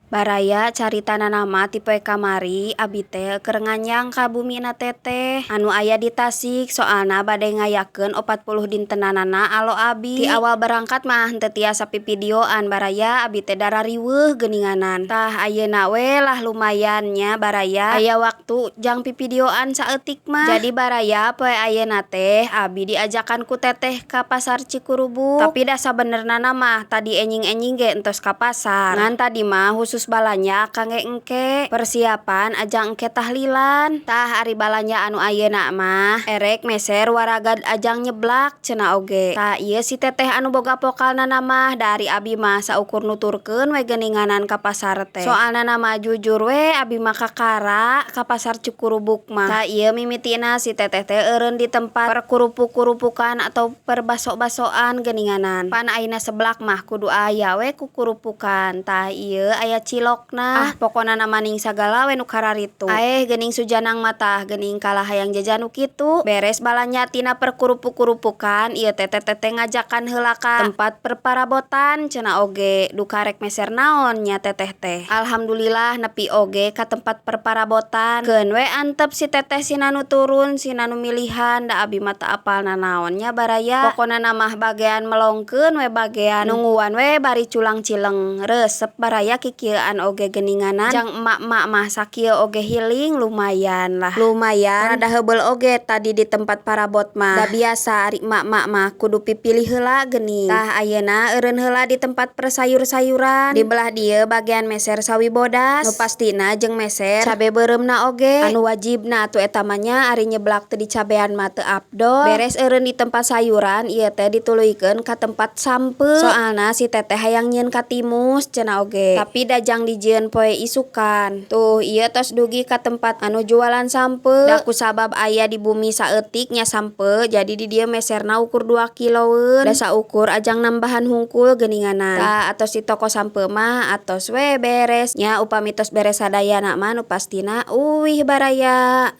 Baraya caritana mah ti poe kamari abi teh keur nganjang ka bumina teteh anu aya di Tasik, soalna bade ngayakeun 40 dintenanana alo abi. Ti awal berangkat mah henteu tiasa pivideoan, baraya, abi teh darariweuh geuninganan. Tah, ayeuna we lah lumayan nya, baraya, aya waktu jang pivideoan saeutik mah. Jadi baraya, poe ayeuna teh abi diajakan ku teteh ka Pasar Cikurubuk, tapi da sabenerna mah tadi enjing-enjing ge entos ka pasar, ngan tadi mah khusus balanja kangge engke persiapan ajang engke tahlilan. Tah, ari balanja anu ayeuna mah erek meser waragad ajang nyeblak cenah oge. Tah, ieu si teteh anu boga pokalna mah, da ari abi mah saukur nuturkeun we geuninganan ka pasar teh, soalna mah jujur we abi mah kakara ka Pasar Cikurubuk mah. Tah, ieu mimitina si teteh teh eureun di tempat perkurupuk-kurupukan atau perbaso-basoan geuninganan. Pan ayeuna seblak mah kudu aya we ku kurupukan. Tah, ieu aya cilokna, ah, pokona maning sagala we nu kararitu. Aeh, geuning Sujanang mah, tah geuning kalah hayang jajan nu kitu. Beres balanja tina perkurupuk-kurupukan ieu teh, teteh teh ngajakan heula ka tempat perparabotan cenah oge, duka rek meser naon nya teteh teh. Alhamdulillah nepi oge ka tempat perparabotan, keun we antep si teteh, sina nu turun, sina nu milihan, da abi mah teu apal nanaon nya, baraya. Pokona mah bagean melongkeun we, bagean nungguan we bari culang cileng, resep, baraya, kikieuan oge geuninganan. Jang emak-emak mah sakieu oge healing, lumayan lah, lumayan rada heubeul oge tadi di tempat parabot mah, da biasa ari emak-emak mah kudu pipilih heula geuning. Tah, ayeuna eureun heula di tempat persayur-sayuran. Di belah dieu bagean meser sawi bodas nu pastina jeung meser cabe beureumna oge, anu wajibna atuh eta mah nya, ari nyeblak teu dicabean mah teu afdol. Beres eureun di tempat sayuran ieu teh dituluykeun ka tempat sampeu, soalna si teteh hayang nyieun katimus cenah oge, tapi da jang dijieun poe isukan. Tuh, ieu tos dugi ka tempat anu jualan sampeu. Da kusabab aya di bumi saeutik nya sampeu, jadi di dieu meserna ukur 2 kiloeun, da saukur ajang nambahan hungkul geuninganan. Tah, atos di toko sampeu mah atos we beres nya. Upami tos beres sadayana mah nu pastina uwih, baraya.